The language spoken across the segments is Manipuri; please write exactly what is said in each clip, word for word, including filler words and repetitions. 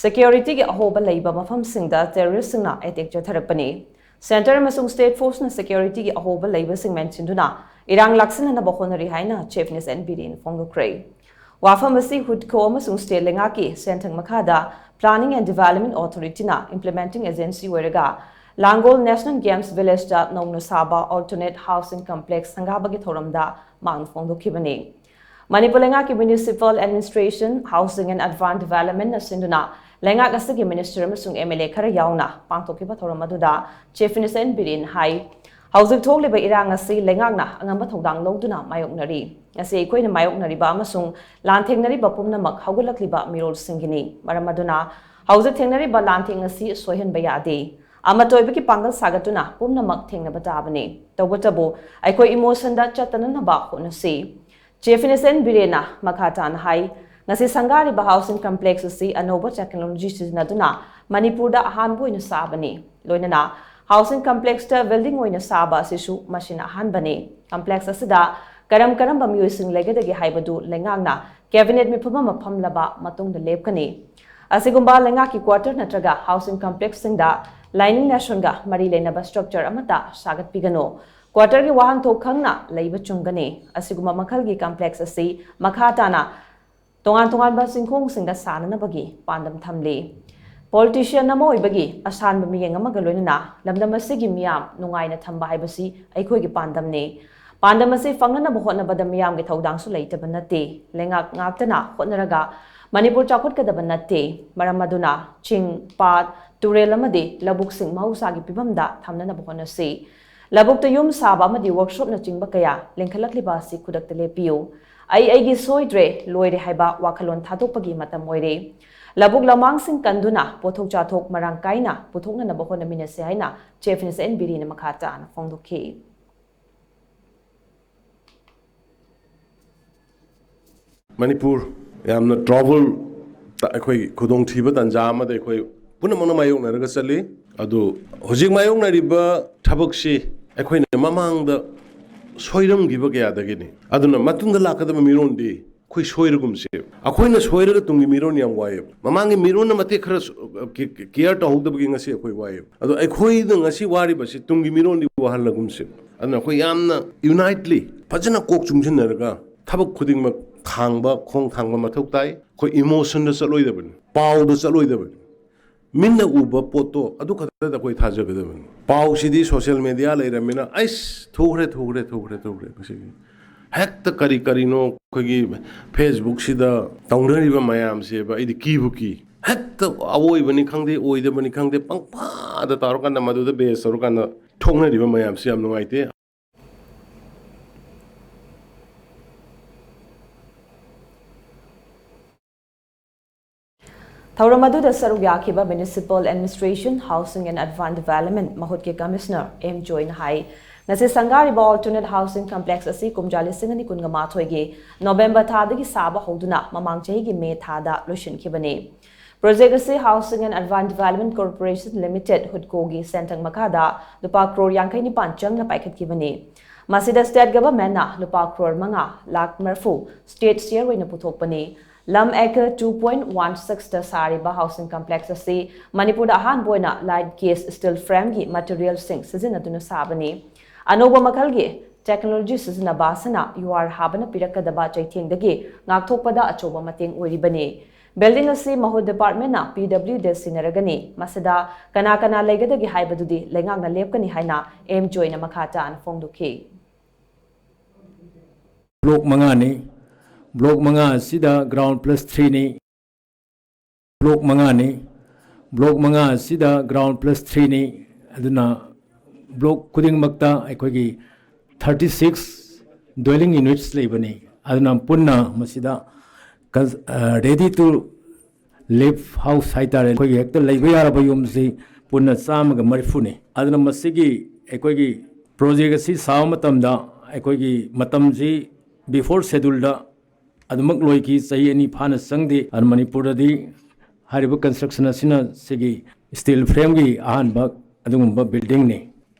ꯁꯦꯀ꯭ꯌꯨꯔꯤꯇꯤꯒꯤ ꯑꯍꯣꯕ ꯂꯩꯕ ꯃꯐꯝꯁꯤꯡꯗ ꯇꯦꯔꯣꯔꯤꯁ꯭ꯠꯁꯤꯡꯅ ꯑꯦꯇꯦꯛ ꯆꯠꯊꯔꯛꯄꯅꯤ꯫ ꯁꯦꯟꯇꯔ ꯑꯃꯁꯨꯡ ꯁ꯭ꯇꯦꯠ ꯐꯣꯔꯁꯅ ꯁꯦꯀ꯭ꯌꯨꯔꯤꯇꯤꯒꯤ ꯑꯍꯣꯕ ꯂꯩꯕꯁꯤꯡ ꯃꯦꯟꯁꯤꯟꯗꯨꯅ ꯏꯔꯥꯡ ꯂꯥꯛꯁꯤꯟꯅꯅꯕ ꯍꯣꯠꯅꯔꯤ ꯍꯥꯏꯅ ꯆꯤꯐ ꯃꯤꯅꯤꯁꯇꯔ ꯑꯦꯟ ꯕꯤꯔꯦꯟ ꯐꯣꯡꯗꯣꯛꯈ꯭ꯔꯦ꯫ ꯋꯥꯐꯝ ꯑꯁꯤ ꯍꯨꯗꯀꯣ ꯑꯃꯁꯨꯡ ꯁ꯭ꯇꯦꯠ ꯂꯩꯉꯥꯛꯀꯤ ꯁꯦꯟꯊꯪ ꯃꯈꯥꯗ Planning and Development Authority-ꯅ implementing agency ꯑꯣꯏꯔꯒ ꯂꯥꯡꯒꯣꯜ National Games Village-ꯇ ꯅꯧꯅ ꯁꯥꯕ Alternate Housing Complex ꯁꯪꯒꯥꯕꯒꯤ ꯊꯧꯔꯝꯗ ꯃꯍꯥꯛꯅ ꯐꯣꯡꯗꯣꯛꯈꯤꯕꯅꯤ꯫ ꯃꯅꯤꯄꯨꯔ ꯂꯩꯉꯥꯛꯀꯤ Municipal Administration, Housing and Urban Development-ꯅ ꯁꯤꯟꯗꯨꯅ ꯂꯩꯉꯥꯛ ꯑꯁꯤꯒꯤ ꯃꯤꯅꯤꯁꯇꯔ ꯑꯃꯁꯨꯡ ꯑꯦꯝ ꯑꯦꯜ ꯑꯦ ꯈꯔ ꯌꯥꯎꯅ ꯄꯥꯡꯊꯣꯛꯈꯤꯕ ꯊꯧꯔꯝ ꯑꯗꯨꯗ ꯆꯤꯐ ꯃꯤꯅꯤꯁꯇꯔ ꯑꯦꯟ ꯕꯤꯔꯦꯟ ꯍꯥꯏ, ꯍꯧꯖꯤꯛ ꯊꯣꯛꯂꯤꯕ ꯏꯔꯥꯡ ꯑꯁꯤ ꯂꯩꯉꯥꯛꯅ ꯑꯉꯝꯕ ꯊꯧꯗꯥꯡ ꯂꯧꯗꯨꯅ ꯃꯥꯌꯣꯛꯅꯔꯤ꯫ ꯉꯁꯤ ꯑꯩꯈꯣꯏꯅ ꯃꯥꯌꯣꯛꯅꯔꯤꯕ ꯑꯃꯁꯨꯡ ꯂꯥꯟꯊꯦꯡꯅꯔꯤꯕ ꯄꯨꯝꯅꯃꯛ ꯍꯧꯒꯠꯂꯛꯂꯤꯕ ꯃꯤꯔꯣꯜꯁꯤꯡꯒꯤꯅꯤ꯫ ꯃꯔꯝ ꯑꯗꯨꯅ ꯍꯧꯖꯤꯛ ꯊꯦꯡꯅꯔꯤꯕ ꯂꯥꯟꯊꯦꯡ ꯑꯁꯤ ꯁꯣꯏꯍꯟꯕ ꯌꯥꯗꯦ꯫ ꯑꯃꯠꯇ ꯑꯣꯏꯕꯒꯤ ꯄꯥꯡꯒꯜ ꯁꯥꯒꯠꯇꯨꯅ ꯄꯨꯝꯅꯃꯛ ꯊꯦꯡꯅꯕ ꯇꯥꯕꯅꯤ꯫ ꯇꯧꯕꯇꯕꯨ ꯑꯩꯈꯣꯏ ꯏꯃꯣꯁꯟꯗ ꯆꯠꯇꯅꯅꯕ ꯍꯣꯠꯅꯁꯤ꯫ ꯆꯤꯐ ꯃꯤꯅꯤꯁꯇꯔ ꯑꯦꯟ ꯕꯤꯔꯦꯟꯅ ꯃꯈꯥ ꯇꯥꯅ ꯍꯥꯏ, ꯉꯁꯤ ꯁꯪꯒꯥꯔꯤꯕ ꯍꯥꯎꯁꯤꯡ ꯀꯝꯄ꯭ꯂꯦꯛꯁ ꯑꯁꯤ ꯑꯅꯧꯕ ꯇꯦꯛꯅꯣꯂꯣꯖꯤ ꯁꯤꯖꯤꯟꯅꯗꯨꯅ ꯃꯅꯤꯄꯨꯔꯗ ꯑꯍꯥꯟꯕ ꯑꯣꯏꯅ ꯁꯥꯕꯅꯤ꯫ ꯂꯣꯏꯅꯅ ꯍꯥꯎꯁꯤꯡ ꯀꯝꯄ꯭ꯂꯦꯛꯁꯇ ꯕꯤꯜꯗꯤꯡ ꯑꯣꯏꯅ ꯁꯥꯕ ꯑꯁꯤꯁꯨ ꯃꯁꯤꯅ ꯑꯍꯥꯟꯕꯅꯤ꯫ ꯀꯝꯄ꯭ꯂꯦꯛꯁ ꯑꯁꯤꯗ ꯀꯔꯝ ꯀꯔꯝꯕ ꯃꯤꯑꯣꯏꯁꯤꯡ ꯂꯩꯒꯗꯒꯦ ꯍꯥꯏꯕꯗꯨ ꯂꯩꯉꯥꯛꯅ ꯀꯦꯕꯤꯅꯦꯠ ꯃꯤꯐꯝ ꯑꯃ ꯐꯝꯂꯕ ꯃꯇꯨꯡꯗ ꯂꯦꯞꯀꯅꯤ꯫ ꯑꯁꯤꯒꯨꯝꯕ ꯂꯩꯉꯥꯛꯀꯤ ꯀ꯭ꯋꯥꯇꯔ ꯅꯠꯇ꯭ꯔꯒ ꯍꯥꯎꯁꯤꯡ ꯀꯝꯄ꯭ꯂꯦꯛꯁꯁꯤꯡꯗ ꯂꯥꯏꯅꯤꯡ ꯂꯥꯏꯁꯣꯟꯒ ꯃꯔꯤ ꯂꯩꯅꯕ ꯁ꯭ꯇ꯭ꯔꯛꯆꯔ ꯑꯃꯠꯇ ꯁꯥꯒꯠꯄꯤꯒꯅꯨ꯫ ꯀ꯭ꯋꯥꯇꯔꯒꯤ ꯋꯥꯍꯟꯊꯣꯛ ꯈꯪꯅ ꯂꯩꯕ ꯆꯨꯝꯒꯅꯤ꯫ ꯑꯁꯤꯒꯨꯝꯕ ꯃꯈꯜꯒꯤ ꯀꯝꯄ꯭ꯂꯦꯛꯁ ꯑꯁꯤ ꯃꯈꯥ ꯇꯥꯅ ꯇꯣꯉꯥꯟ ꯇꯣꯉꯥꯟꯕ ꯆꯤꯡꯈꯣꯡꯁꯤꯡꯗ ꯁꯥꯅꯅꯕꯒꯤ ꯄꯥꯟꯗꯝ ꯊꯝꯂꯤ꯫ ꯄꯣꯂꯤꯇꯤꯁꯤꯌꯟ ꯑꯃ ꯑꯣꯏꯕꯒꯤ ꯑꯁꯥꯟꯕ ꯃꯤꯠꯌꯦꯡ ꯑꯃꯒ ꯂꯣꯏꯅꯅ ꯂꯝꯗꯝ ꯑꯁꯤꯒꯤ ꯃꯤꯌꯥꯝ ꯅꯨꯡꯉꯥꯏꯅ ꯊꯝꯕ ꯍꯥꯏꯕꯁꯤ ꯑꯩꯈꯣꯏꯒꯤ ꯄꯥꯟꯗꯝꯅꯤ꯫ ꯄꯥꯟꯗꯝ ꯑꯁꯤ ꯐꯪꯅꯅꯕ ꯍꯣꯠꯅꯕꯗ ꯃꯤꯌꯥꯝꯒꯤ ꯊꯧꯗꯥꯡꯁꯨ ꯂꯩꯇꯕ ꯅꯠꯇꯦ꯫ ꯂꯩꯉꯥꯛ ꯉꯥꯛꯇꯅ ꯍꯣꯠꯅꯔꯒ ꯃꯅꯤꯄꯨꯔ ꯆꯥꯎꯈꯠꯀꯗꯕ ꯅꯠꯇꯦ꯫ ꯃꯔꯝ ꯑꯗꯨꯅ ꯆꯤꯡ, ꯄꯥꯠ, ꯇꯨꯔꯦꯜ ꯑꯃꯗꯤ ꯂꯧꯕꯨꯛꯁꯤꯡ ꯃꯍꯧꯁꯥꯒꯤ ꯐꯤꯕꯝꯗ ꯊꯝꯅꯅꯕ ꯍꯣꯠꯅꯁꯤ꯫ ꯂꯧꯕꯨꯛꯇ ꯌꯨꯝ ꯁꯥꯕ ꯑꯃꯗꯤ ꯋꯔꯛꯁꯣꯞꯅꯆꯤꯡꯕ ꯀꯌꯥ ꯂꯤꯡꯈꯠꯂꯛꯂꯤꯕ ꯑꯁꯤ ꯈꯨꯗꯛꯇ ꯂꯦꯞꯄꯤꯌꯨ꯫ "ꯑꯩ ꯑꯩꯒꯤ ꯁꯣꯏꯗ꯭ꯔꯦ, ꯂꯣꯏꯔꯦ" ꯍꯥꯏꯕ ꯋꯥꯈꯜꯂꯣꯟ ꯊꯥꯗꯣꯛꯄꯒꯤ ꯃꯇꯝ ꯑꯣꯏꯔꯦ꯫ ꯂꯧꯕꯨꯛ ꯂꯝꯍꯥꯡꯁꯤꯡ ꯀꯟꯗꯨꯅ ꯄꯣꯠꯊꯣꯛ ꯆꯥꯊꯣꯛ ꯃꯔꯥꯡ ꯀꯥꯏꯅ ꯄꯨꯊꯣꯛꯅꯅꯕ ꯍꯣꯠꯅꯃꯤꯟꯅꯁꯤ ꯍꯥꯏꯅ ꯆꯤꯐ ꯃꯤꯅꯤꯁꯇꯔ ꯑꯦꯟ ꯕꯤꯔꯦꯟꯅ ꯃꯈꯥ ꯇꯥꯅ ꯐꯣꯡꯗꯣꯛꯈꯤ꯫ ꯃꯅꯤꯄꯨꯔ ꯌꯥꯝꯅ ꯇ꯭ꯔꯥꯎꯕꯜ, ꯑꯩꯈꯣꯏ ꯈꯨꯗꯣꯡꯊꯤꯕ ꯇꯥꯟꯖꯥ ꯑꯃꯗ ꯑꯩꯈꯣꯏ ꯄꯨꯝꯅꯃꯛꯅ ꯃꯥꯌꯣꯛꯅꯔꯒ ꯆꯠꯂꯤ꯫ ꯑꯗꯨ ꯍꯧꯖꯤꯛ ꯃꯥꯌꯣꯛꯅꯔꯤꯕ ꯊꯕꯛꯁꯤ ꯑꯩꯈꯣꯏꯅ ꯃꯃꯥꯡꯗ ꯁꯣꯏꯔꯝꯈꯤꯕ ꯀꯌꯥꯗꯒꯤꯅꯤ꯫ ꯑꯗꯨꯅ ꯃꯇꯨꯡꯗ ꯂꯥꯛꯀꯗꯕ ꯃꯤꯔꯣꯟꯗꯤ ꯑꯩꯈꯣꯏ ꯁꯣꯏꯔꯒꯨꯝꯁꯦ꯫ ꯑꯩꯈꯣꯏꯅ ꯁꯣꯏꯔꯒ ꯇꯨꯡꯒꯤ ꯃꯤꯔꯣꯟ ꯌꯥꯝ ꯋꯥꯏꯑꯦꯕ꯫ ꯃꯃꯥꯡꯒꯤ ꯃꯤꯔꯣꯟꯅ ꯃꯇꯦꯛ ꯈꯔ ꯁ-, ꯀꯦ-, ꯀꯦ-, ꯀꯤꯌꯔ ꯇꯧꯍꯧꯗꯕꯒꯤ ꯉꯁꯤ ꯑꯩꯈꯣꯏ ꯋꯥꯏꯑꯦꯕ꯫ ꯑꯗꯣ ꯑꯩꯈꯣꯏꯗ ꯉꯁꯤ ꯋꯥꯔꯤꯕꯁꯤ ꯇꯨꯡꯒꯤ ꯃꯤꯔꯣꯟꯗꯤ ꯋꯥꯍꯜꯂꯒꯨꯝꯁꯦ꯫ ꯑꯗꯨꯅ ꯑꯩꯈꯣꯏ ꯌꯥꯝꯅ ꯌꯨꯅꯥꯏꯠꯂꯤ ꯐꯖꯅ ꯀꯣꯛ ꯆꯨꯡꯁꯤꯟꯅꯔꯒ ꯊꯕꯛ ꯈꯨꯗꯤꯡꯃꯛ ꯊꯥꯡꯕ, ꯈꯣꯡ ꯊꯥꯡꯕ ꯃꯊꯧ ꯇꯥꯏ꯫ ꯑꯩꯈꯣꯏ ꯏꯃꯣꯁꯟꯗ ꯆꯠꯂꯣꯏꯗꯕꯅꯤ, ꯄꯥꯎꯗ ꯆꯠꯂꯣꯏꯗꯕꯅꯤ꯫ ꯃꯤꯠꯅ ꯎꯕ ꯄꯣꯠꯇꯣ ꯑꯗꯨ ꯈꯛꯇꯗ ꯑꯩꯈꯣꯏ ꯊꯥꯖꯒꯗꯕꯅꯤ꯫ ꯄꯥꯎꯁꯤꯗꯤ ꯁꯣꯁꯤꯌꯦꯜ ꯃꯦꯗꯤꯌꯥ ꯂꯩꯔꯝꯃꯤꯅ ꯑꯩꯁ ꯊꯨꯈ꯭ꯔꯦ, ꯊꯨꯈ꯭ꯔꯦ, ꯊꯨꯈ꯭ꯔꯦ, ꯊꯨꯈ꯭ꯔꯦ꯫ ꯉꯁꯤꯒꯤ ꯍꯦꯛꯇ ꯀꯔꯤ ꯀꯔꯤꯅꯣ ꯑꯩꯈꯣꯏꯒꯤ ꯐꯦꯁꯕꯨꯛꯁꯤꯗ ꯇꯧꯅꯔꯤꯕ ꯃꯌꯥꯝꯁꯦꯕ ꯑꯩꯗꯤ ꯀꯤꯕꯨ ꯀꯤ꯫ ꯍꯦꯛꯇ ꯑꯋꯣꯏꯕꯅꯤ ꯈꯪꯗꯦ, ꯑꯣꯏꯗꯕꯅꯤ ꯈꯪꯗꯦ, ꯄꯪꯐꯥꯗ ꯇꯧꯔꯀꯥꯟꯗ, ꯃꯗꯨꯗ ꯕꯦꯁ ꯇꯧꯔꯀꯥꯟꯗ ꯊꯣꯛꯅꯔꯤꯕ ꯃꯌꯥꯝꯁꯤ ꯌꯥꯝ ꯅꯨꯡꯉꯥꯏꯇꯦ꯫ ꯊꯧꯔꯝ ꯑꯗꯨꯗ ꯁꯔꯨꯛ ꯌꯥꯈꯤꯕ Municipal Administration, Housing and Urban Development ꯃꯍꯨꯠꯀꯤ ꯀꯃꯤꯁꯅꯔ ꯑꯦꯝ ꯖꯣꯏꯅ ꯍꯥꯏ, ꯉꯁꯤ ꯁꯪꯒꯥꯔꯤꯕ Alternate Housing Complex ꯑꯁꯤ ꯀꯨꯝꯖꯥ ꯂꯤꯁꯤꯡ ꯑꯅꯤ ꯀꯨꯟꯒ ꯃꯥꯊꯣꯏꯒꯤ ꯅꯣꯕꯦꯝꯕꯔ ꯊꯥꯗꯒꯤ ꯁꯥꯕ ꯍꯧꯗꯨꯅ ꯃꯃꯥꯡ ꯆꯍꯤꯒꯤ ꯃꯦ ꯊꯥꯗ ꯂꯣꯏꯁꯤꯟꯈꯤꯕꯅꯤ꯫ ꯄ꯭ꯔꯣꯖꯦꯛ ꯑꯁꯤ Housing and Urban Development Corporation Limited, ꯍꯨꯗꯀꯣꯒꯤ ꯁꯦꯟꯊꯪ ꯃꯈꯥꯗ ꯂꯨꯄꯥ ꯀ꯭ꯔꯣꯔ ꯌꯥꯡꯈꯩ ꯅꯤꯄꯥꯟ ꯆꯪꯅ ꯄꯥꯏꯈꯠꯈꯤꯕꯅꯤ꯫ ꯃꯁꯤꯗ ꯁ꯭ꯇꯦꯠ ꯒꯚꯔꯟꯃꯦꯟꯠꯅ ꯂꯨꯄꯥ ꯀ꯭ꯔꯣꯔ ꯃꯉꯥ ꯂꯥꯈ ꯃꯔꯤꯐꯨ ꯁ꯭ꯇꯦꯠ ꯁꯤꯌꯔ ꯑꯣꯏꯅ ꯄꯨꯊꯣꯛꯄꯅꯤ꯫ ꯂꯝ acre two point one six ꯇ ꯁꯥꯔꯤꯕ ꯍꯥꯎꯁꯤꯡ ꯀꯝꯄ꯭ꯂꯦꯛꯁ ꯑꯁꯤ ꯃꯅꯤꯄꯨꯔꯗ ꯑꯍꯥꯟꯕ ꯑꯣꯏꯅ ꯂꯥꯏꯠ ꯒꯦꯖ ꯁ꯭ꯇꯤꯜ ꯐ꯭ꯔꯦꯝꯒꯤ ꯃꯦꯇꯔꯤꯌꯦꯜꯁꯤꯡ ꯁꯤꯖꯤꯟꯅꯗꯨꯅ ꯁꯥꯕꯅꯤ꯫ ꯑꯅꯧꯕ ꯃꯈꯜꯒꯤ ꯇꯦꯛꯅꯣꯂꯣꯖꯤ ꯁꯤꯖꯤꯟꯅꯕ ꯑꯁꯤꯅ ꯌꯨ ꯑꯥꯔ ꯍꯥꯕꯅ ꯄꯤꯔꯛꯀꯗꯕ ꯆꯩꯊꯦꯡꯗꯒꯤ ꯉꯥꯛꯊꯣꯛꯄꯗ ꯑꯆꯧꯕ ꯃꯇꯦꯡ ꯑꯣꯏꯔꯤꯕꯅꯤ꯫ ꯕꯤꯜꯗꯤꯡ ꯑꯁꯤ ꯃꯍꯨꯠ ꯗꯤꯄꯥꯔꯠꯃꯦꯟꯠꯅ ꯄꯤ ꯗꯕ꯭ꯂꯤꯌꯨ ꯗ ꯁꯤꯟꯅꯔꯒꯅꯤ꯫ ꯃꯁꯤꯗ ꯀꯅꯥ ꯀꯅꯥ ꯂꯩꯒꯗꯒꯦ ꯍꯥꯏꯕꯗꯨꯗꯤ ꯂꯩꯉꯥꯛꯅ ꯂꯦꯞꯀꯅꯤ ꯍꯥꯏꯅ ꯑꯦꯝ ꯖꯣꯏꯅ ꯃꯈꯥ ꯇꯥꯅ ꯐꯣꯡꯗꯣꯛꯈꯤ꯫ ꯕ꯭ꯂꯣꯛ ꯃꯉꯥꯅꯤ꯫ ꯕ꯭ꯂꯣꯛ ꯃꯉꯥ ꯑꯁꯤꯗ ꯒ꯭ꯔꯥꯎꯟ ꯄ꯭ꯂꯁ ꯊ꯭ꯔꯤꯅꯤ꯫ ꯕ꯭ꯂꯣꯛ ꯃꯉꯥꯅꯤ꯫ ꯕ꯭ꯂꯣꯛ ꯃꯉꯥ ꯑꯁꯤꯗ ꯒ꯭ꯔꯥꯎꯟ ꯄ꯭ꯂꯁ ꯊ꯭ꯔꯤꯅꯤ꯫ ꯑꯗꯨꯅ ꯕ꯭ꯂꯣꯛ ꯈꯨꯗꯤꯡꯃꯛꯇ ꯑꯩꯈꯣꯏꯒꯤ ꯊꯥꯔꯇꯤ ꯁꯤꯛꯁ ꯗ꯭ꯋꯦꯂꯤꯡ ꯌꯨꯅꯤꯠꯁ ꯂꯩꯕꯅꯤ꯫ ꯑꯗꯨꯅ ꯄꯨꯟꯅ ꯃꯁꯤꯗ ready to live house ꯍꯥꯏꯇꯥꯔꯦ, ꯑꯩꯈꯣꯏꯒꯤ ꯍꯦꯛꯇ ꯂꯩꯕ ꯌꯥꯔꯕ ꯌꯨꯝꯁꯤ ꯄꯨꯟꯅ ꯆꯥꯝꯃꯒ ꯃꯔꯤꯐꯨꯅꯤ꯫ ꯑꯗꯨꯅ ꯃꯁꯤꯒꯤ ꯑꯩꯈꯣꯏꯒꯤ ꯄ꯭ꯔꯣꯖꯦꯛ ꯑꯁꯤ ꯁꯥꯕ ꯃꯇꯝꯗ ꯑꯩꯈꯣꯏꯒꯤ ꯃꯇꯝꯁꯤ ꯕꯤꯐꯣꯔ ꯁꯦꯗꯨꯜꯗ ꯑꯗꯨꯃꯛ ꯂꯣꯏꯈꯤ, ꯆꯍꯤ ꯑꯅꯤ ꯐꯥꯅ ꯆꯪꯗꯦ꯫ ꯑꯗꯨꯅ ꯃꯅꯤꯄꯨꯔꯗꯗꯤ ꯍꯥꯏꯔꯤꯕ ꯀꯟꯁꯇ꯭ꯔꯛꯁꯟ ꯑꯁꯤꯅ ꯁꯤꯒꯤ ꯁ꯭ꯇꯤꯜ ꯐ꯭ꯔꯦꯝꯒꯤ ꯑꯍꯥꯟꯕ ꯑꯗꯨꯒꯨꯝꯕ ꯕꯤꯜꯗꯤꯡꯅꯤ꯫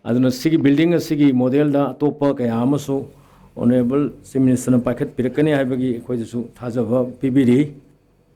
ꯑꯗꯨꯅ ꯁꯤꯒꯤ ꯕꯤꯜꯗꯤꯡ ꯑꯁꯤꯒꯤ ꯃꯣꯗꯦꯜꯗ ꯑꯇꯣꯞꯄ ꯀꯌꯥ ꯑꯃꯁꯨ Honourable Chief Minister ꯅ ꯄꯥꯏꯈꯠꯄꯤꯔꯛꯀꯅꯤ ꯍꯥꯏꯕꯒꯤ ꯑꯩꯈꯣꯏꯗꯁꯨ ꯊꯥꯖꯕ ꯄꯤꯕꯤꯔꯤ꯫